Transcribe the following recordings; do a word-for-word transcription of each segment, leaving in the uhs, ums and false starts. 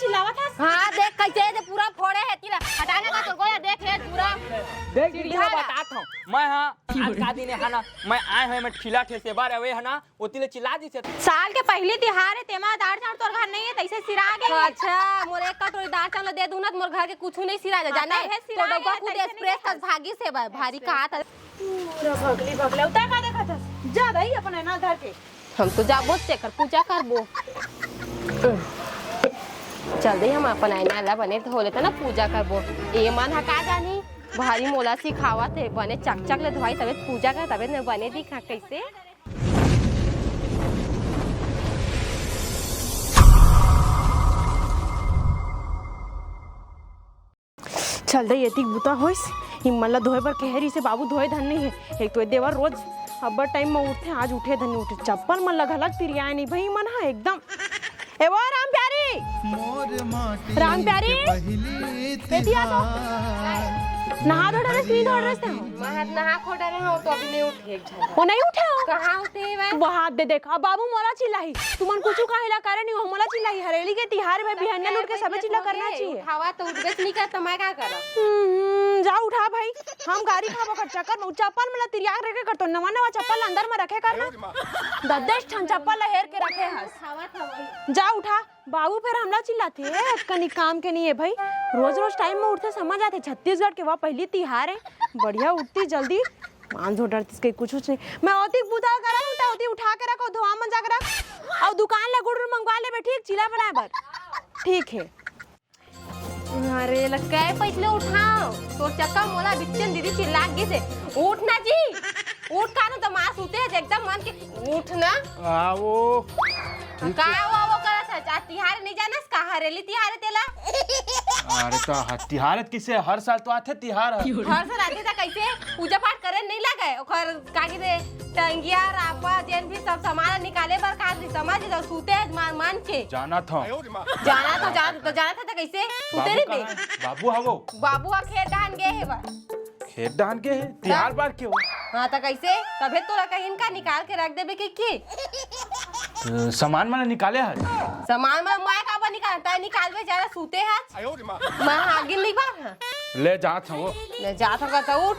चिल्लावत हस? हाँ, देख कैसे ये पूरा फोड़े हे तिला। हटा ना का तोर गोया देख हे पूरा। देख दीदी, चिढ़िया मैं ला। बतात हूँ। मैं हाँ, आज का दिन हे ना, मैं आए हूँ, मैं ठिला ठेसे बर अवे हे ना, ओती ले चिल्ला दिस हे। साल के पहली तिहार हे, तेमा दार चाउर तोर घर नहीं हे, तैसे सिरा गे हे। अच्छा, मोर एक कटोरी दार चाउर दे दूँ ना, त मोर घर के कुछू नहीं सिरा जा, हाँ, जाने? तब हे सिरा तो डौका गे, खुद तैसे नहीं express खास। कस भागी से बा-, भारी अच्छा। कहा था। पूरा भगली भगला, उता का देखत हस? जा दाई अपन एना धर के। हम तो जाबो तेकर पूजा करबो। चल दे, हम अपन आईना ला बने धो लेता ना, पूजा करबो। ए मन ह का जानी, भारी मोला सिखावत हे, बने चकचक ले धोई, तबे पूजा कर, तबे न बने दिखा कैसे। चल दे, एतिक बुता होइस, इमन ला धोए बर कहे रहिसे, बाबू धोए धन नहीं हे। एक तो ए देवर रोज अब्बड़ टाइम म उठथे, आज उठे धन नहीं उठे। चप्पल मन ला घलक तिरियाए नहीं भई, मन हा एकदम। ए वो राम प्यारी, राम प्यारी, एती आ तो। नहा धो डरेस, नहीं धो डरेस ते हो? मैं हाथ नहा खो डरे हूँ, तो अभी नहीं उठी एक झन। वो नहीं उठे हो? कहाँ उठे भाई? वो हाथ दे देख, अब बाबू मोला चिल्लाही, तुमन कुछ काहे ला करे नहीं हो, मोला चिल्लाही। हरेली के तिहार में बिहनिया उठ के सबे चीज ला करना चाहिए। उठावा तो उठबेच नहीं कर, तो मैं का करब? हम्म, जा उठा भाई, हम गारी खाबो कर चक्कर में, चप्पल में ला तिरिया रखे कर, तो नवा नवा चप्पल अंदर में रखे कर ना। दस दस ठन चप्पल ला हेर के रखे हस। उठावा था वही। जा उठा, बाबू फेर हमला चिल्लाथे, "ए, कनी काम के नहीं है भाई, रोज रोज टाइम में उठथे, समझ आथे, छत्तीसगढ़ के वा पहली तिहार है, बढ़िया उठती जल्दी, मान झोंट डरतीस के कुछ नहीं, मैं ओती बुता करा हूँ, त ओती उठा के रखो, धोआ मन जा के रख, अउ दुकान ले गुड़ उड़ मंगवा लेबे, ठीक, चीला बनाए बर, ठीक है।" अरे लक्का, पैसले उठाओ, तोर चक्कर मोला बिच्चन दीदी चिल्ला गिस हे, "उठ ना जी, उठ।" का ना तो माँ सुते हे, एकदम मन के उठ ना। आओ। का वो, वो करत हे? आज तिहार नहीं जानस का? हरेली तिहार हे तेला। अरे तो ह-, तिहार हे त किसे? हर साल तो आथे तिहार ह। हर साल आथे त कैसे? पूजा पाठ करे नहीं लगे? ओकर का कहिथे, टंगिया, रापा, जेन भी सब सामान निकाले बर का कहिथे, समझ लो, सुते हे मान, मान के। जाना था। जाना तो, जाना तो, जाना था त कैसे? सुते बाबू नहीं बे? कहाँ हे? बाबू हवो। बाबू ह खेत धान गे हे बा। खेत धान के हे, तिहार बार के हो? हाँ, त कैसे? तभे तोला कहिन का निकाल के रख देबे के, के? त सामान मन निकाले हस? सामान मन मैं काबर निकाल? तैं निकालबे, जादा सूते हस। मैं हागिन नहीं बार, हाँ। ले जात हवो। ले जात हवो त उठ।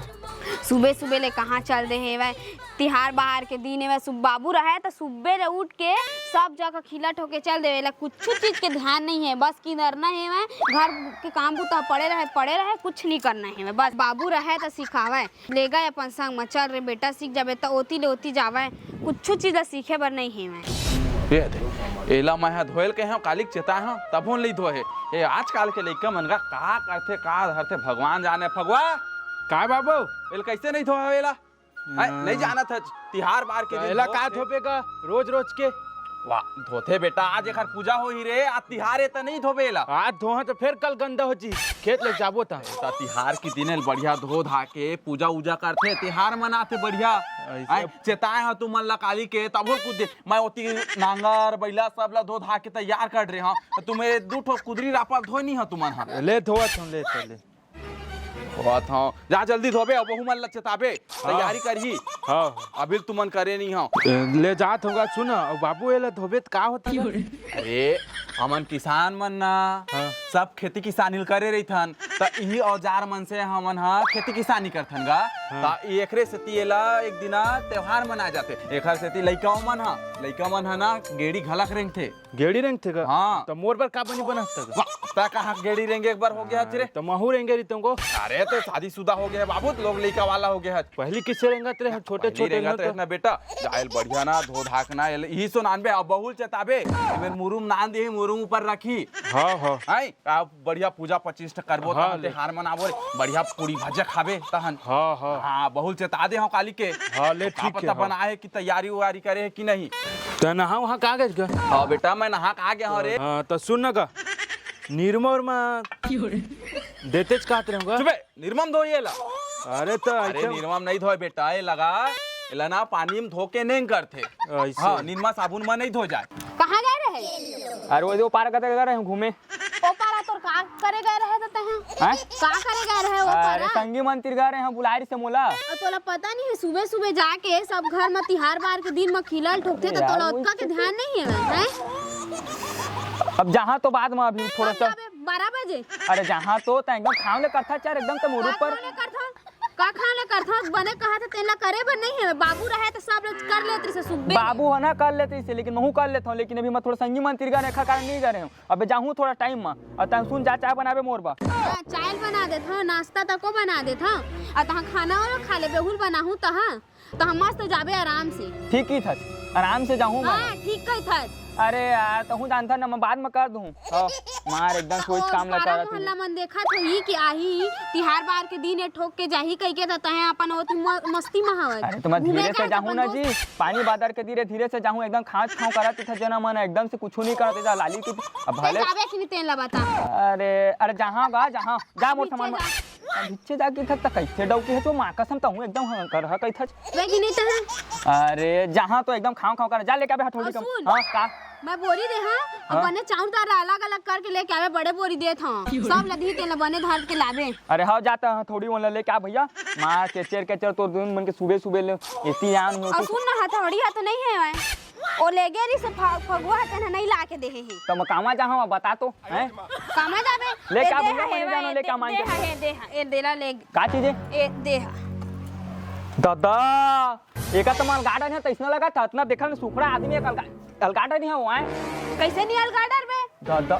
सुबह सुबह ले कहाँ चल दे हे वै? तिहार बाहर के दिन हे वै, सु-, बाबू रहे त सुबह ले उठ के सब जगह खिलट होके चल देवे ला, कुछ चीज के ध्यान नहीं है, बस किधर ना हे वै, घर के काम बुता पड़े रहे, पड़े रहे, कुछ नहीं करना हे वै, बस बाबू रहे त सिखावे, ले गए अपन संग म, "चल रे बेटा, सीख जाबे," त ओती ले ओती जावे, कुछ चीज ला सीखे बर नहीं हे वै। ये दे, एला मैं हा धोयल के हूँ, कालिक चेता हूँ, तभो नहीं धोए हे। ये आजकल के लइका मन का, का करथे, का धरथे, भगवान जाने। फगुआ, काय बाबू? एला कैसे नहीं धोए हवे एला? हैं, नहीं जानत हच, तिहार बार के दिन एला का धोबे गा रोज रोज के? वाह, धोथे बेटा, आज एखर पूजा होही रे, आज तिहार हे त नहीं धोबे एला। आज धोहा त फेर कल गंदा हो जी, खेत ले जाबो त। त तिहार के दिन एला बढ़िया धो धा के पूजा उजा करथे, तिहार मनाथे बढ़िया। ऐसे हैं, चेताए ह तुमन ला काली के, तभो कुछ दे, मैं ओती नांगर, बैला सब ला धो धा के तैयार कर रहे हूँ, तुमन दू ठो कुदरी रापा धोए नहीं ह तुमन ह। ले धोवत हूँ, ले, ले। होवत हव। जा जल्दी धोबे, अउ बहू मन ल चेताबे, हाँ। तैयारी करही। हाँ। अभी तुमन करे नहीं हव। ले जात होगा, सुन, अउ बाबू एला धोबे त का होता गा? अरे, हमन किसान मन ना, हाँ। सब खेती किसानी ल करे रहिथन, त इही औजार मन से हमन ह खेती किसानी करथन गा। हाँ। त एकरे सेती एला एक दिना त्योहार मनाए जाथे। एखर सेती लइका मन ह, लइका मन ह ना गेड़ी घलक रेंगथे। गेड़ी रेंगथे गा? हाँ। त मोर बर का बनी बनत गा? वाह, त कहाँ गेड़ी रेंगे एक बार हो गे हच रे? त महू रेंगे रहितों गो। अरे, त शादीशुदा हो गे हे बाबू, त लोग लइका वाला हो गे हच। पहली किसे रेंगत रहे, छोटे पहली छोटे रेंगत रहे ना बेटा। जायल बढ़िया ना, धो धाक ना, एल-, इही सो नानबे, अब बहुल चेताबे। एमेर मुरुम नान देही, मुरुम ऊपर रखी। हाँ, हाँ। हैं? अब बढ़िया पूजा पच्चीस ठा करबो, हाँ, तहन ले। तिहार मनाबो रे। बढ़िया पूड़ी भजिया खाबे, तहन। हाँ, हाँ। हाँ, बहुल चेता दे हव काली के। हाँ, ले, का ठीक पता हे, हाँ। बनाए हे कि तैयारी उयारी करे हे कि नहीं। त नहा वहा का गेस गा? हाँ बेटा, मैं नहा के आ गे हव रे। हाँ, त सुन न गा, निरमा उरमा देतेच कहत रहे हव गा। चुपे, निरमा म धोए एला। अरे त अरे ऐसे निरमा म नहीं धोए बेटा, ए लगा, एला ना पानी म धो के नेंग करथे। ऐसे। हाँ, निरमा साबुन म नहीं धोए जाए। कहाँ गए रहे? अरे वो जो पार कते गए रहे हूँ घूमे। ओ पारा तोर का करे गए रहे त तैं? हैं? का करे गए रहे ओ अरे पारा? संगी मन तिर गए रहे हूँ, बुलाए रहिसे मोला। अउ तोला पता नहीं हे, सुबे सुबे जाके सब घर म तिहार बार के दिन म खिलल ठोकथे, त यार, तोला ओतका के ध्यान नहीं हे, हैं? अब जहाँ तो बाद में अभी थोड़ा सा। बारह बजे। अरे जहाँ तो तैं एकदम खाव ले करथा यार, एकदम तो मोर ऊपर। का खाव ले करथा? बने कहा था तेला करे बर नहीं है, बाबू रहे तो सब लोग कर लेते से सुबह। बाबू है ना कर लेते से, लेकिन महू कर लेता हूँ, लेकिन अभी मैं थोड़ा संगी मन तिरगा रेखा कारण नहीं करे हूँ। अबे जाहूँ थोड़ा टाइम में, और तैं सुन जा चाय बनाबे मोर बा। हाँ, चाय बना देत हूँ, नाश्ता तको बना देत हूँ, और तहाँ खाना वाला खा लेबे, हुल बनाहूँ तहाँ। तो हम मस्त जाबे आराम से। ठीक ही था, आराम से जाहूँ मैं। हाँ, ठीक कही था। अरे यार, तहूँ जानता ना, मैं बाद में कर दूँ। हाँ, मार एकदम सोच काम लगा मोहल्ला मन देखा तो ही कि आही तिहार बार के दिन ये ठोक के जाही कह के, तो तहे अपन होत म-, मस्ती में हवत। अरे तो मैं धीरे से जाहूँ ना जी, पानी बादर के धीरे धीरे से जाहूँ, एकदम खाँच खाँव करत था जना मन, एकदम से कुछ नहीं करत था लाली की। अब भले जाबे कि नहीं तेला बता। अरे अरे, जहाँ बा जहाँ जा मोर सामान। नीचे जाके थक तक कैसे डौकी है तो माँ कसम तो हूँ एकदम हंकर है कही थच। वे की नहीं तो है। अरे जहाँ तो एकदम खाँव खाँव कर जा लेके आबे हथौड़ी और का। सुन। हाँ का? मैं बोरी दे हाँ, अब हाँ। बने चाउर दाल अलग अलग करके लेके आबे, बड़े बोरी देत हूँ। सब लदी तेला बने धर के लाबे। अरे हाँ जाता है थोड़ी वो लेके आ भैया। माँ केचर केचर तो दिन मन के सुबह सुबह ले इतनी आन हो और तो। सुन ना हथौड़ी है तो नहीं है। ओ ले गे रही से फ-, फगुआ है तेना नहीं ला के देहे ही। तो मैं कामा जाहूँ बता तो। हैं? कामा जाबे? ले ए, का दे भैया, हा, मैं ए, जानो, ए, ले का दे, मांग दे, के। हा, ए, दे, हा, ए, देला, ले। का चीज है? ए, दे, हा। दादा, एका तो माल गार्डन है, तो इसने लगा था, इतना देखा नहीं, सुखड़ा आदमी एक अलगा-, अलगाडर नहीं है वो, हैं? कैसे नहीं अलगाडर बे? दादा,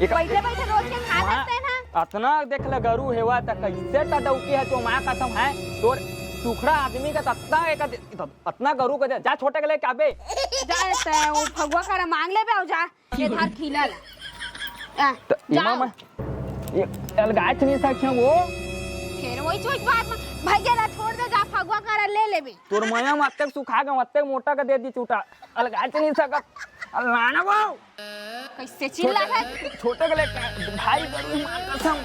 एक बैठे बैठे रोज के खा वहाँ सकते हैं ना। इतना देख ले, गरू हेवा, तो कैसे तो डौकी है, तो माँ कसम है, तोर सुखड़ा आदमी का तत्ता एक, इतना गरू का दे, जा छोटे के लेके आबे। जा, ते वो फगुआ करा मांग लेबे, और जा। ये धर खिला ला। आ, त जाओ। इमा मैं, ये अलगाच नहीं सकते वो। फिर वही चोट बात में, भैया ला छोड़ दे, जा फगुआ कर ले लेबे। तोर मया में अत्तेक सुखा गए, अत्तेक मोटा का दे दी चूटा। अलगाच नहीं सकत। अल्लाह ना वो। कैसे चिल्ला है? छोटे के ले भाई गरू मार कसम।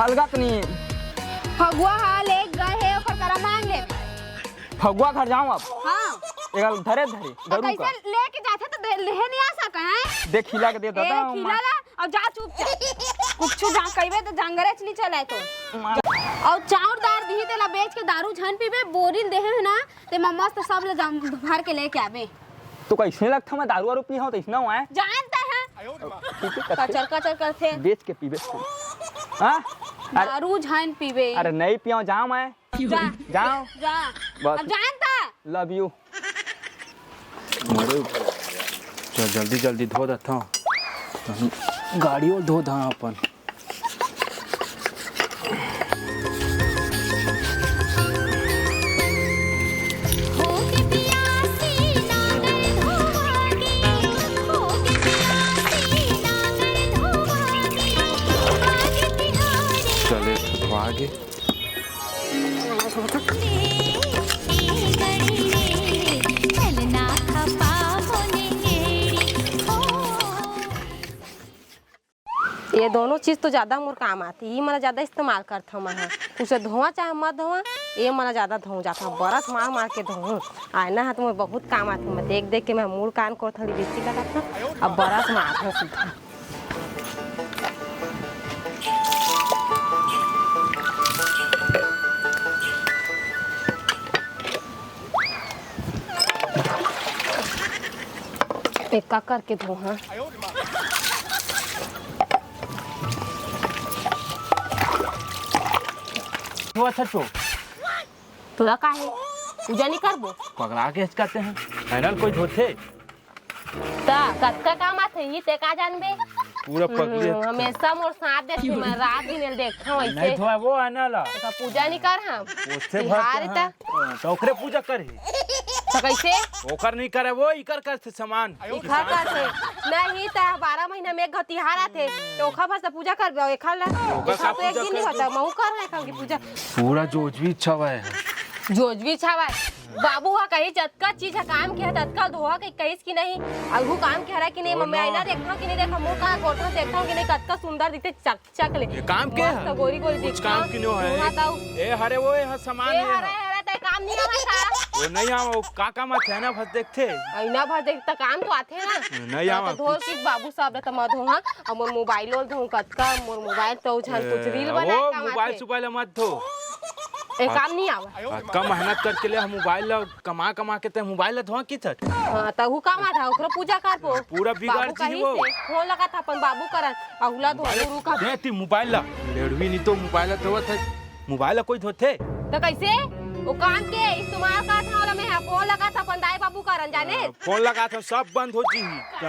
अलगत नहीं। फगुआ हा ले गए है, ओकर करा मांग ले। फगुआ घर जाऊं अब? हाँ। एक धरे धरे, गरू का। कैसे लेके जाथे तो दे, लेहे नहीं आ सका है? देख खिला के दे दादा, ए, खिला मार। ला, अब जा चुपचाप। कुछ जा कहबे तो जंगरेच नहीं चलाए तो। मार। और चाउर दार दिही तेला बेच के दारू झन पीबे, बोरिल देहे है ना, ते मा मस्त सब ले जम भर के लेके आबे। तो कैसे लगता मैं दारू वारू पी हूँ तो इसना हुआ है? जानता है। ठीक है, करते। कचर कचर करते। बेच के पीबे। हाँ? अरे, दारू झन पीबे। अरे नहीं पियो, जाऊँ मैं। जा। जाओ। जा। बस। अब जानता। Love you। मरे। चल जल्दी जल्दी धो देता हूँ। गाड़ी और धो धा अपन। चले, आगे। ये दोनों चीज तो ज्यादा मोर काम आथे, ये मन ज्यादा इस्तेमाल करथव मैं ह। उसे धोवा चाहे मत धोवा, ये मन ज्यादा धो जाथव। बरस मार मार के धोहूँ। आईना ह तो मोर बहुत काम आथे, मैं देख देख के मैं मुड़ कान कोथली बिस्ती लगाथव, अब बरस मारथव सीधा। एक का करके धो, हाँ। तो अच्छा छो। तोला का हे? पूजा नहीं करबो? पगला के हचकाते हैं। फाइनल कोई धोथे? ता कतका काम आथे, ई ते का जानबे? पूरा पगली हम्म, हमेशा मोर साथ देथे, मैं रात दिन ल देखथव ऐसे। नहीं धोए वो आना ला। तो पूजा नहीं कर हम। ओसे भर तिहार के ता। हाँ। तो ओकरे पूजा करही। तो कैसे? ओकर नहीं करे वो, इकर करथे समान। इखा करथे। नहीं ता बारह महीना में एक घ तिहार आथे। तो ओखा भर से पूजा करबे, एखा ला। ओकर एखा का तो एक पूजा दिन नहीं करबे? होता, महू कर रहे खाऊंगी पूजा। पूरा जोजवी छावा है। जोजवी छावा है। बाबू हा कही जतका चीज हा काम किया ततका धोआ के कहिस कि नहीं? अगू काम किया रहा कि नहीं? मम्मी आईना देखा कि नहीं देखा? मुंह का गोठा देखा कि नहीं? कतका सुंदर दिखते चकचक ले। ये काम के मस्त है? गोरी गोरी कुछ दिखता। काम की नो है। मुंह ताऊ। ए हरे वो यहाँ सामान ए है। हरे हरे ते काम नहीं आवा था। वो नहीं आवा, वो का काम आथे ना भस देखते। आईना भस देखता काम तो आथे ना। नहीं हाँ, आवा तो धो कुछ। सीख बाबू साहब रे तमा धो हाँ। अब मोर मोबाइल ओल धो कतका मोर मोबाइल तो उझल कुछ ए, रील बना वो काम मोबाइल आथे। सुबाइल मत धो। ए काम नहीं आवा। अतका मेहनत करके ले मोबाइल ला, कमा कमा के ते मोबाइल ला धोवा किथस। हाँ, त हु काम आता, ओकरो पूजा करबो। पूरा बिगाड़ बाबू जी कही वो। से, फोन लगाथा अपन बाबू करन, अहुला धो रुका। दे ती मोबाइल ला, लेड़वी नहीं तो मोबाइल ला धोवत हे, मोबाइल ला कोई धोथे? त कैसे? वो काम के इस्तेमाल करथा, ओला मैं फोन लगाथा अपन दाई बाबू करन जाने। फोन लगाथा, सब बंद हो जी।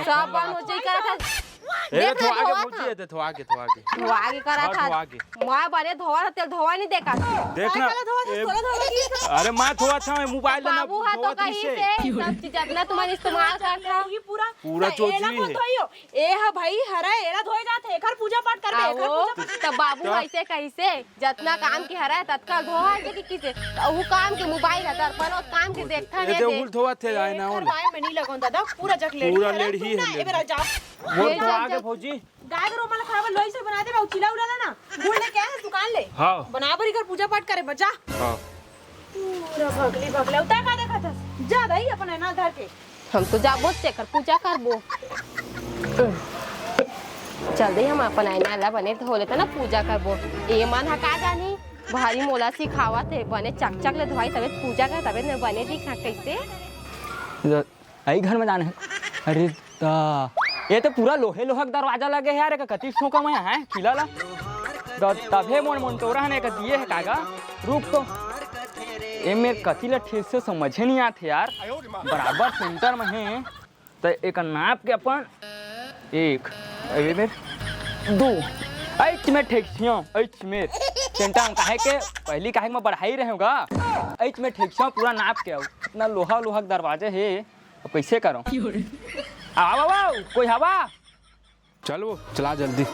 सब बंद हो जी करत हे। ए, देख ना, धोआ के धोआ भौजी, था। ए, धोआ के, धोआ के। धोआ के करा हाँ, था। धोआ के। मैं बने धोवा था, तेल धोवा नहीं देखा। देख ना। काहे काला धोवा था? ए, तोला धोवा की था? अरे, मैं धोवा था, मैं मोबाइल ना बाबू हा तो धोवा था कहीं इसे। से, सब चीज अपना तुम्हारे इस्तेमाल कर था। पूरा पूरा तो चोचली एला है। कौन धोइयो? ए हा भाई, हरा एला धोए जात है, एकर पूजा पाठ करबे, एकर आओ, पूजा पाठ। तब बाबू तो ऐसे कैसे? जतना काम के हरा है, ततका धोआ है कि किसे? तो वो काम के मोबाइल है, दर्पण और काम के देखता ए, नहीं ते दे। उल धोवा थे, आए ना एकर उल। माय में नहीं लगन दादा, पूरा जग लेड़ी पूरा है, लेड़ी तुम ही ना, है, ए बेरा जाओ। वो ले तो जाओ, आगे जाओ। भौजी। गाय गरु मन ला खवाबे लोई से बना दे, बाबू चिला उला ला ना। गुड़ लेके आए हैं दुकान ले। हाँ। बना बरी कर पूजा पाठ करे बजा। हाँ। पूरा भगली भगला उतार का देखा था। जा दाई अपन है ना धर के। हम तो जाबो तेकर पूजा करबो। चल दे हम अपन आईना ला बने धो लेता ना पूजा करबो। ए मन हा का जानी भारी मोला सिखावत हे बने चकचक ले धोई तबे पूजा कर तबे न बने दिखा कैसे। अई घर में जाना है। अरे ता, ये तो पूरा लोहे लोहा के दरवाजा लगे है यार, एक कति ठोका मैं है किला ला। त-, तभे मोर मोंटोरा ने एक दिए है कागा। रुक तो, ये मेर कति ला ठीक से समझे नहीं आते यार। बराबर सेंटर में है, त एक नाप के अपन एक, अरे मेर दो, ऐच में ठेकसियों, ऐच में सेंटर में काहे के पहली काहे के मैं बढ़ाई रहे होगा, ऐच में ठेकसियों पूरा नाप के आओ। इतना लोहा लोहा के दरवाजे है। अब कैसे करो? आवा, आवा, कोई हवा? चल वो, चला जल्दी।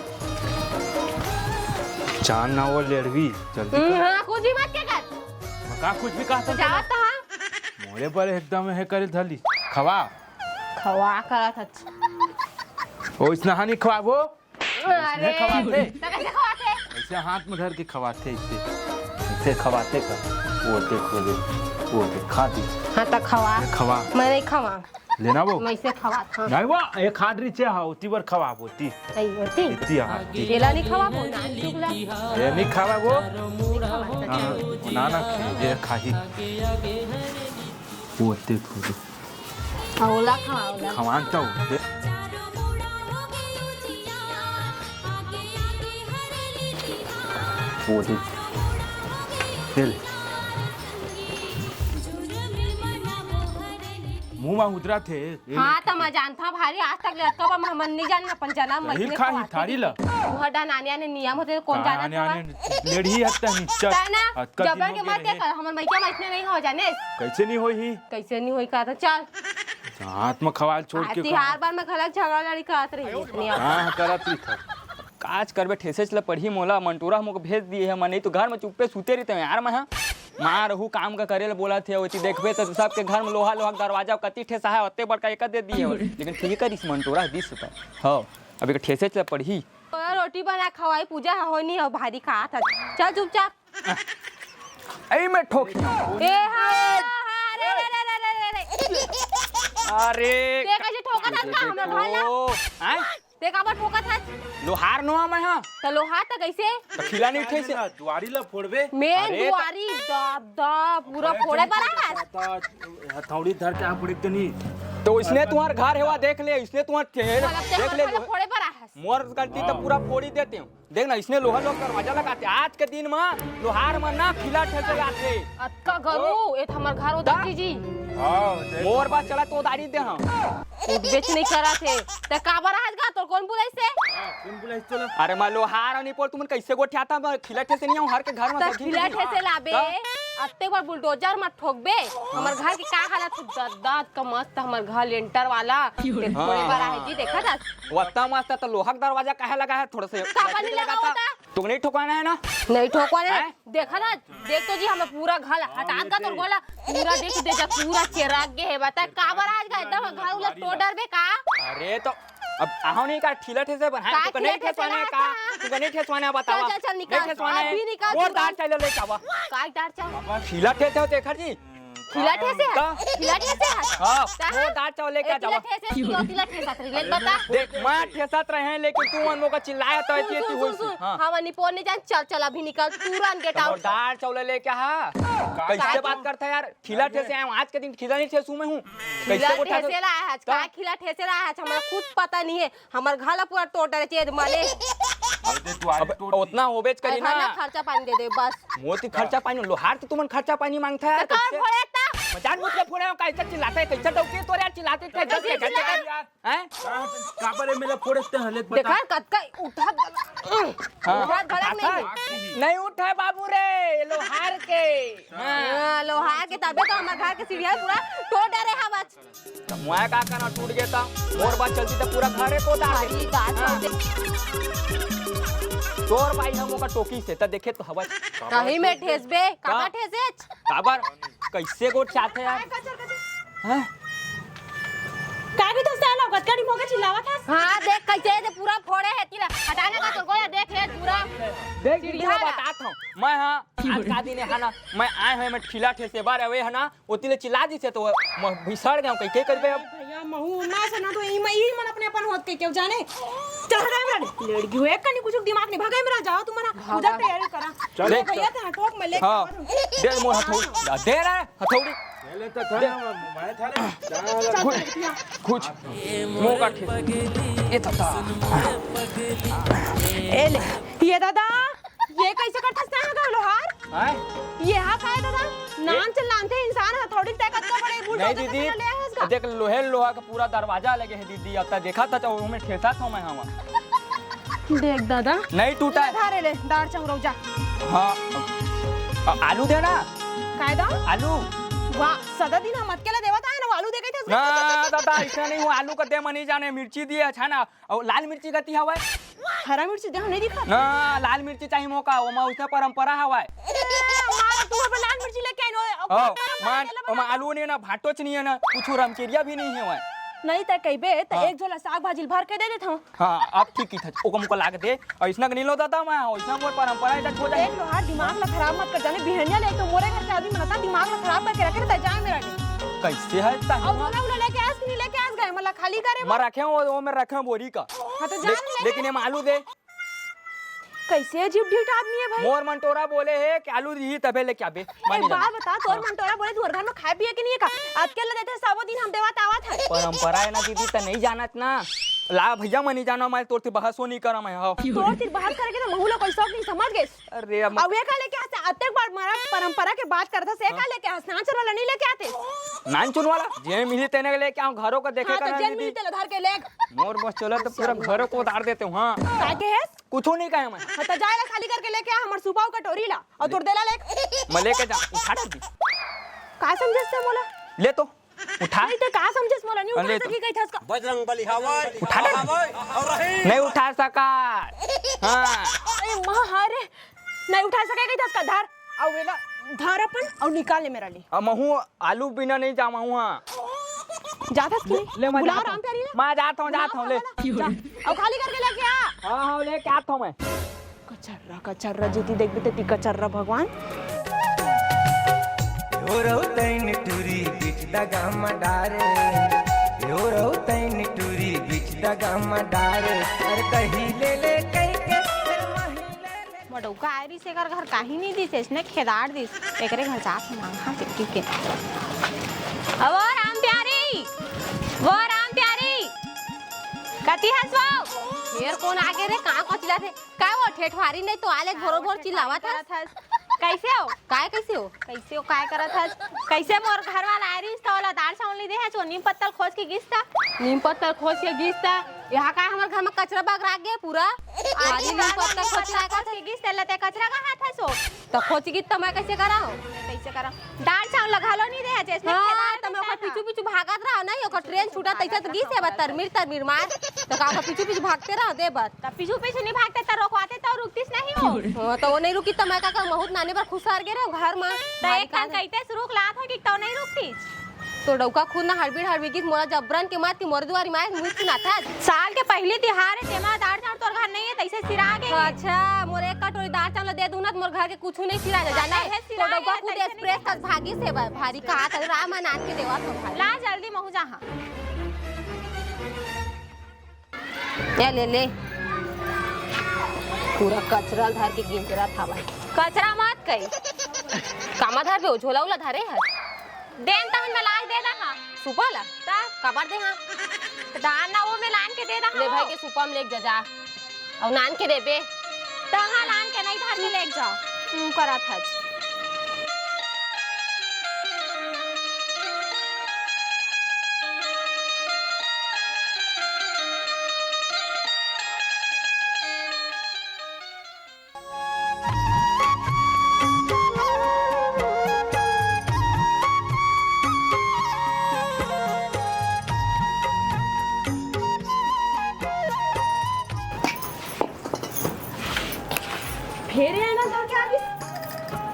चांद ना वो लेड़वी, जल्दी हम्म, कर। हाँ, कुछ भी मत के कर। मैं का कुछ भी कहता तो जावत तो हाँ। मोरे पर एकदम है करे धली। खवा। खवा करत हच। ओ, इसना हानि खवा वो। अरे, खवाथे। त कैसे खवाथे? ऐसे हाथ में धर के खवाथे, ऐसे। ऐसे खवाथे का। वो देख, वो देख, वो देख, खा दी। हाँ, त खवा। ये खवा। मैं नहीं खवा। लेना वो। मैं इसे खवात, हाँ। नहीं वो, एक हाथ रीचे हा, ओती बर खवा, ओती। सही होती। इतनी हाथ दी। केला नहीं खवा, वो ना, चुगला। ये नहीं खावा वो। हाँ, ना, ना, ये खाही। वो देख, वो देख। हाँ, ओला खवा, ओला। खवान तो दे। वो दे। ले ले। मुंह मा उतरा थे। हाँ, त मैं जानता भारी, आज तक ले अतका बार हमन नहीं जानना, अपन जनम सही मत खाही खवाथे थारी ला। वो हड्डा नाने आने नियम होते, कौन हाँ, जाना आने, था? आने, लेढ़ी हत्ता निच्चर। है ना? अतका जबरन दिन के हो मत गए कर, हमर मइका में इतने नहीं हो जाने। कैसे नहीं होई ही? कैसे नहीं होई का था? चल। हाथ में खवाल छोड़ आज के तिहार कहाँ? बार में घलक झगड़ा लड़ी करत रही इतनी अब। हाँ, हाँ, करत रही था। काज करबे, ठेसेच ल पड़ही मोला, मंटूरा मोके भेज दिए हे, मैं नहीं तो घर में चुप्पे सुते रहिते यार मैं, हाँ। माँ रहू काम का करे ल बोला थे, ओती देखबे त सबके घर में लोहा, लोहा के दरवाजा कति ठेसा है, ओते बड़का एक दे दिए हो। लेकिन ठीक करिस मंटूरा दिस त। हो, अब एक ठेसेच ल पड़ही। तोला रोटी बना खवाई, पूजा ह होनी हो, भारी खात हस। चल चुपचाप। ऐ मैं ठोक। ए हाँ, हाँ, रे, रे, रे। अरे। ते कैसे ठोकत हस का हमर घर ला? हैं? ते काबर ठोकत हस? लोहार नोहा मैं हा। त लोहार त कैसे? त खिला नहीं ठेसे। दुआरी ला फोड़बे। मेन अरे त दुआरी, दा, दा, पूरा अरे फोड़े जल्दी बर से हस। दा, दा, हथौड़ी धर के आ पड़ी तनी। तो इसने तुम्हार घर हेवा देख ले, इसने तुम्हार चेहरा मतलब ते देख हमर ले। घर ला फोड़े बर हस। मोर गलती त पूरा फोड़ी देते हूँ। देख ना, इसने लोहा लोग दरवाजा लगाते। आज के दिन में लोहार मन ना खिला ठेसे लाते। अतका गरू, ए त हमर घर होता दा। जीजी। हाँ, देख। मोर बात चला तो दारी दे हम। उठ बेच नहीं करा थे। ते काबर आज गा तोर कौन बुलाइस हे? हाँ, कौन बुलाइस तोला? अरे मैं लोहार नहीं पोल, तुमन कैसे गोठियाता? मैं खिला ठेसे नहीं आऊँ, हर के घर में त सब खिला ठेसे लाबे। हाँ। अत्ते बार बुलडोजर मत ठोकबे। हमर घर के का हालत हो? दर्द, दर्द का मस्त हमर घर लेंटर वाला। ते थोड़े हाँ। बार आहे जी, देखा था? वो अत्ता मस्त है, तो लोहा का दरवाजा काहे लगा है? थोड़ा से का बनी लगा होता? तुमने ही ठोकवाना है ना? नहीं ठोकवाना है। हैं? देखा ना, देख तो जी, हमें पूरा घर हटा का तोर गोला, पूरा देख दे जा, पूरा चेराक गे है। बता, का बर आज का एकदम घर उलट तो डर बे का? अरे तो अब आहो नहीं का, ठीला ठेसे बन, हाँ, का तो नहीं ठेसे ठेसवाना है का? का? तू नहीं ठेसवाना है, बतावा। चल, चल, चल, निकाल। नहीं ठेसवाना है। अभी निकाल, और निकाल। दार चल ले जावा। का दार चल? ठीला ठेसे हो देखा जी। खिला ठेसे हस? का? खिला ठेसे हस? हाँ, का वो है? दाल चावल लेके ए, आ जावा। खिला ठेसे, तू खिला ठेसत रही, ले बता। देख, मैं ठेसत रहे हैं, लेकिन तू मन मोका चिल्लाया तो सुन, ऐसी सुन, होई सुन, सी। सुन। हाँ। हम निपोर नहीं जान, चल, चल, अभी निकल, तुरंत get out। दाल चावल लेके आ। कैसे बात करता है यार? खिला ठेसे आया हूँ, आज के दिन खिला नहीं ठेसू मैं हूँ। खिला कैसे को ठेसे ठेसे ला है आज, का? का खिला ठेसे ला है आज, हमारा खुद पता नहीं है। हमर घर ला पूरा तोड़ डरे चेत माने। अरे तू आज अब तोड़ दी। उतना होबेच करी ना। ना खर्चा पानी दे दे बस। मोती खर्चा पानी, लोहार तो तुमन खर्चा पानी मांगता है, तो का कैसे? फोड़े ता? मैं जान बुझ के फोड़े हूँ, कैसे चिल्लाता है, कैसे डौकी तोरे यार चिल्लाते थे, तो कैसे जब के घर चिल्ला? हैं? हाँ, तो काबर है मेरा फोड़े ते हले बता। देखा कतका उठा हाँ। उठा गलत नहीं। नहीं उठा बाबू रे, लोहार के। हाँ। हाँ, लोहार के तबे तो हमर घर के सीढ़िया पूरा तोड़ डरे हवच। त मैं का करना, टूट गया था। मोर बात चलती त पूरा घरे को दार हरी देती। गाछ हाँ। होते। तोर भाई हम ओकर टोकी से त देखे तो हवा। कहीं में ठेसबे, काका हाँ। ठेसेच? काबर? कैसे गोठ चाहते यार? हैं? का भी तो साला कतका दिन होगे चिल्लावत हस? हाँ, देख कैसे ये पूरा फोड़े है तिला। हटाना का तोर को या देख है पूरा। देख दीदी, सीढ़िया मैं ला। बतात हूँ। मैं हाँ, आज का दिन है ना, मैं आए हैं, मैं ठिला ठेसे बार अवे है ना, ओती ले चिल्ला दिसे तो म-, बिसर गए, कइसे करबे अब? भैया, महू, मैं से ना तो ई म-, ई मन अपने अपन होत के क्यों जाने? चल, हटा मेरा, लड़की हो, एक कनी कुछ दिमाग नहीं, भगाई मेरा, जाओ तुम्हारा, भागा। पूजा तैयारी करा। चल। ले भैया, तेरा ठोक में लेके हाँ। आ रहा हूँ। दे मोर हथौड़ी, दे रे, हथौड़ी। पहले तो था दे। ना, मैं था रे। कुछ, कुछ, मौका ठीक। ये तो था। ए ले, ये दादा, ये कैसे करथस ना हगा लोहार? हैं? ये हा काय दादा? नान चल नानथे इंसान ह, थोड़ी तय कतका बड़े बूढ़ नहीं होके दीदी, कतका ले आए हस का? देख लोहे लोहा का पूरा दरवाजा लगे है दीदी, अब तक देखा था तो ओमे ठेसा था मैं हवा। देख दादा। नहीं टूटा है। धारे ले, दार चौरौ जा। हाँ। अ, आलू देना। काय दाव? आलू। वाह, सदा दिन हम अतके ला देवत आए ना, आलू दे गए थे। ना दादा, ऐसा नहीं हुआ, आलू का दे मैं नहीं जाने, मिर्ची दिए, अच्छा ना, अउ लाल मिर्ची कति हवय? हरा मिर्ची देहो नइ दिखत? ना, लाल मिर्ची चाही मोका, ओमा उसे परंपरा हवय। ए, मार, तू अपन लाल मिर्ची लेके आइन, ओ, ओ, ओ, मान, परंपरा ओमा आलू नइ हे ना, भांटोच नइ हे ना, कुछु रमकेरिया भी नइ हवय। नइ त कहिबे, त हाँ। एक झोला साग भाजी ल भर के दे देथंव। हाँ, अब ठीक किथस, ओका मोका लाके दे, अइसना के नइ लो दादा मैं, अइसना मोर परंपरा हे, हो जाही। देख लोहार, दिमाग ला खराब मत कर, जाने बिहनिया ले तो मोरे घर के आदमी मन अतना दिमाग ला खराब करके रखे रहिथे, जाए मेरा नहीं। कइसे हे इतना अउ हिम्मत? झोला उला लेके आस कि नहीं लेके आस गए, मला खाली करे मैं रखे हूँ, वो मैं रखे हूँ बोरी का। हाँ, तो जान ले। लेकिन ये आलू दे। कैसे अजीब ढीठ आदमी है भाई। मोर मंटोरा बोले हे कि आलू दिही तभे लेके आबे। एक बात बता, तोर हाँ। मंटोरा बोले तोर घर में खाए पिए के नहीं है का? अतके ला देथे सबो दिन हम देवत आवत है। परंपरा है ना दीदी, त नहीं जानत ना। ला भैया, मैं नहीं जाना, मैं तोर से बहस हो नहीं करा मैं, हाँ। तोर से बहस करे के तो महू ला कोई शौक नहीं समझ गए। अरे अब अब ये का लेके आस, अतेक बार मारा परंपरा के बात करत हस, ये का हाँ। लेके आस, नान चुन वाला नहीं लेके आते? नान चुन वाला? जे मिली तेने लेके आऊं, घरों का देखे हाँ, का तो ना जेन दीदी। मिली तेला धर के ले। मोर बस चला तो पूरा घरों को उतार देते हूँ, हाँ। का के है? कुछू नहीं कहे मैं। हाँ, तो जाए ला खाली करके लेके आ हमर सुपाव कटोरी ला अउ तोर देला ले। मैं लेके जा, उठा दे दी। का समझे से मोला? ले तो, उठा। नहीं तो का समझे से मोला? नहीं हाँ, उठा ले तो। सकी कही था उसका। बजरंग बली हवय, उठा दे। हवय, अउ रही। नहीं उठा सका। हाँ। अरे माँ, हाँ रे, नहीं उठा सके कही था उसका। धर, अउ वेला धर अपन अउ निकाल ले मेरा लिए। अब महू आलू बिना नहीं जामा हूँ, हाँ। जात हस कि ले, नहीं? ले, मैं बुलाओ जात हूँ। राम प्यारी ला। मैं जात हूँ, जात बुलाओ हूँ, ले। खावा ला। जा। अउ खाली करके लेके आ। हाँ, हाँ, लेके आत हूँ मैं। कचर्रा, कचर्रा, जेती देखबे तेती कचर्रा भगवान। यो रहो तैन टूरी बीच दगा मा डारे। यो रहो तैन टूरी बीच दगा मा डारे। अरे दही ले ले कहीं के, अरे माही ले ले। बड़ौका आय रिस, एकर घर काहे नहीं दिस, इसने खेदार दिस। एकरे घर जात हूँ मांग, हाँ, चिपकी के। अवो राम प्यारी, वो राम प्यारी, कती हस वो? फेर कोन आगे रे, कहाँ कोचिला थे? का वो ठेठवारी नहीं तो आले भोरो भोर चिल्लावत हस? कैसे हो? काय कैसे हो? कैसे हो? काय करत हस? कैसे मोर घर वाला आय रिस त ओला दाल चावल नहीं दे है, जो नीम पत्तल खोज के गिस था। नीम पत्तल खोज के गिस था? यहाँ का हमर घर में कचरा बगरा गे पूरा। आदि नीम पत्तल खोज के गिस, तेला ते कचरा का हाथ है सो। त खोज गिस त मैं कैसे करा हो? कैसे करा? दाल चावल घलो नहीं दे है, जैसे हाँ, खेदार त मैं ओकर पीछू पीछू भागत रहा नहीं, ओकर ट्रेन छूटा तैसे त गिस है बस तरमीर तरमीर मार। त का ओकर पीछू पीछू भागते रहो दे बस। त पीछू पीछू नहीं भागते त रोकवाते त रुकतीस नहीं हो। हाँ, त वो नहीं रुकी त मैं का करूँ, बहुत नाने बर खुसर गे रहो घर में। त एक कन कहिते से रुक लात हो कि त नहीं रुकतीस। तो डौका खुद ना हड़बीड़ हड़बीड़ गिस मोला जबरन के मार के मोर दुआरी मार मुँह सुनाता। साल के पहली तिहार है, तेमा दार चाउर तोर घर नहीं है, इसे सिरा गे। अच्छा, मोर एक कटोरी दाल चावल दे दूं ना, त मोर घर के कुछू नहीं सिरा जाए, जाना है? सिरा तो डउका गे, खुद तइसे express नहीं कस भागी से बा-, भारी कहा था, राम नाथ के देवा तो भारी। ला जल्दी महू जा, हाँ। ए ले ले, पूरा कचरा ल धर के गिंजरत हवय। कचरा मत कही। कामा धरबे, ओ झोला उला धरे हस। देन तहन में लान दे दहा। सुपा ला? त? काबर दे हाँ? त दान ना वो में लान के दे दहा ले वो। भाई के सुपा में लेके जा, जा। अउ नान के देबे। तहा लान के नहीं धर के लेके जाओ। हम्म, करत हच। फेर ये ना दौड़ के आ गइस।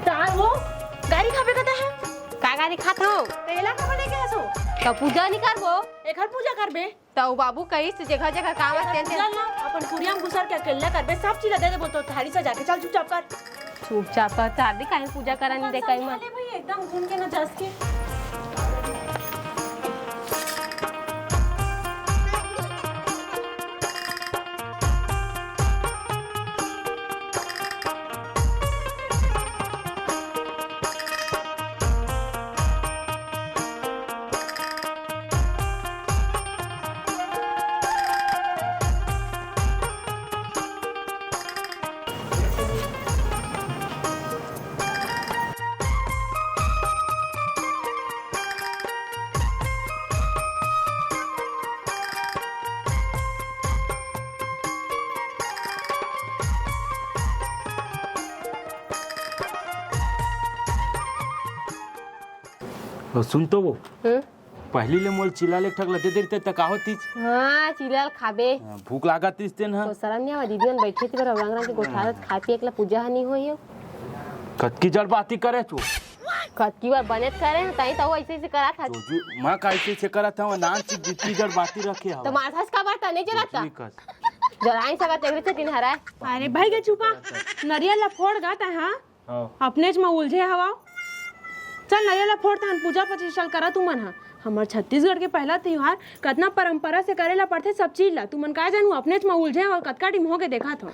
तार वो गारी खाबे कता है? का गारी खात हो? तेला का बने के हसो? त पूजा नहीं करबो। एकर पूजा करबे। त उ बाबू कहिस, जेकर जेकर काम हे, तेन तेन चल ना, अपन कुरिया म घुसर के अकेल्ला करबे, सब चीज ला दे देबो तो थारी सजा के, चल चुपचाप कर। चुपचाप कर, चार दिन काहे पूजा करन दे कहीं मत। अरे भाई, एकदम घूम के ना जस के। अउ सुन तो वो, हम्म? पहली ले मोल चिला ले ठक ल दे देते त का होतीस? हाँ, चिला ल खाबे। हाँ, भूख लागत तीस तेन ह। तो शरम नहीं आवा, दीदी मन बैठे थे, रंग रंग के गोठारत, खाए पिए के ला पूजा ह नहीं होई हो। कतकी जड़ बाती करे तू। कतकी बार बने करे ह, ताई ताऊ ऐसे ऐसे करत ह। जोजू, माँ का ऐसे ऐसे करत ह, नान से जितनी जड़ बाती रखे हवा। तो मार सास का बात नहीं चलत का? जोजू कस। जराई सगा तेरे से दिन हराए। अरे भाई के चुपा, नरियल ला फोड़ गा ता, हाँ? हाँ। अपनेच म उलझे हवा। चल नरियल ला फोड़ तहन, पूजा पचीस साल करा तुमन ह। हमर छत्तीसगढ़ के पहला त्योहार कतना परंपरा से करे ला पड़थे सब चीज ला। तुमन का जानू, अपनेच म उलझे हवा, कतका टीम होके देखत हो।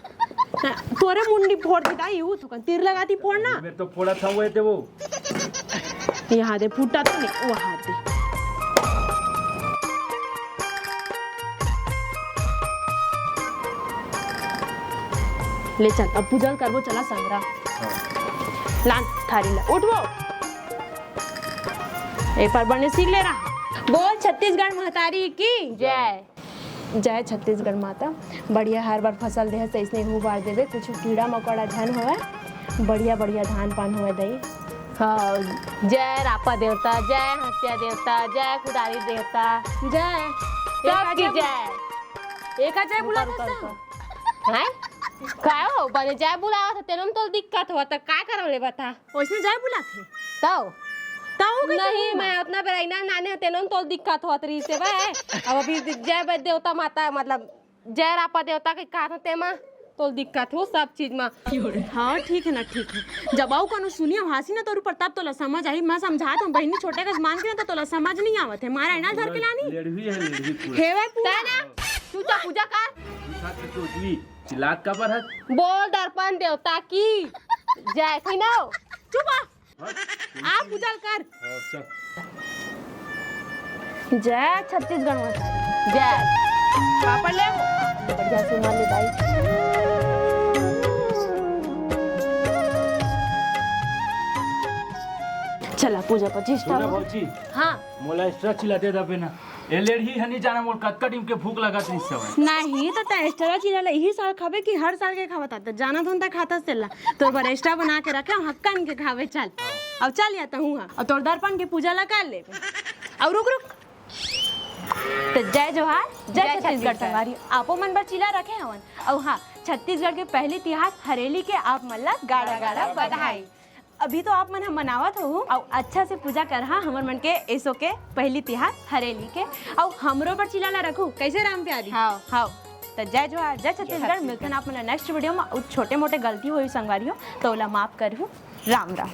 तोरे मुंडी फोड़ दी दाई, ऊ थोकन तीर लगाती फोड़ ना। मैं तो फोड़ा था वो दे वो। यहाँ दे फूटा तो नहीं, वहाँ दे। ले चल, अब पूजा करबो, चला संगरा। हाँ। लान, थारी ला, उठवो। एक बार बने सीख ले रहा। बोल छत्तीसगढ़ महतारी की जय। जय छत्तीसगढ़ माता। बढ़िया हर बार फसल देहे से इसने हु बार देवे, कुछ कीड़ा मकोड़ा झन होवे, बढ़िया बढ़िया धान पान होवे दई। हाँ, जय रापा देवता, जय हंसिया देवता, जय कुदारी देवता, जय सबकी जय। एक आ जय बुला रुका, सकता रुका। हूँ? हैं? काय हो, बने जय बुलावत ह, तेनो म तोल दिक्कत होवत, त का करव ले बता? ओइसने जय बुलात हे। तव? तव कइसे नहीं, हुआ? मैं उतना बेरा इना नाने ह, तेनो म तोल दिक्कत होवत रहिस हे बे। अब अभी जय बे देवता माता, मतलब, जय रापा देवता के कहा था तेमा, तोल दिक्कत हो सब चीज मा। हाँ, ठीक है ना, ठीक है। जब आऊ कोनो सुनियो हासी ना तोर ऊपर, तब तोला समझ आई। मैं समझात हूँ बहिनी, छोटे कस मान के ना, तो तोला समझ नहीं आवत है। मारा है ना धर के लानी। लेड़वी है, लेड़वी पूरा। हे भाई पूरा। तै ना, तू जा पूजा कर। पूछा तो तू उठवी, चिल्लात काबर हस? बोल दर्पण देवता की जय, कही ना। चुप आ। हाँ? आ, पूजा कर। हाँ, चल। जय छत्तीसगढ़ माता। जय। पापड़ ले। बढ़िया से मार ले भाई। चला, पूजा पचीस सुना हो। भौजी। हाँ। मोला extra चिला दे दबे ना। ए लेड़ही हनी जाना मोर कतका दिन के भूख लगत रहिस हवय। नहीं, त तै extra चिला ले इही साल खाबे कि हर साल के खावत आते? जाना धुन तै खाता से ला। तोर बर extra बना के रखे, हक्कन के खावे चल। अब चल या तहूँ हा। अब तोर दर्पण के पूजा ला कर ले। अब रुक, रुक। त जय जोहार, जय जय छत्तीसगढ़ छत्तीसगढ़। संगवारी। आपो मन बर चिला रखे हवन। अउ हाँ, छत्तीसगढ़ के पहली तिहार हरेली के आप मन ला गाड़ा गाड़ा बधाई। अभी तो आप मन ह मनावत हो, अउ अच्छा से पूजा करहा हमर मन के एसो के पहली तिहार हरेली के, अउ हमरो बर चिला ला रखू, कैसे राम प्यारी? हाव। हाव। त जय जोहार, जय छत्तीसगढ़। मिलथन आप मन ला नेक्स्ट वीडियो में। अउ छोटे मोटे गलती होही संगवारी हो, त ओला माफ करहू। राम राम।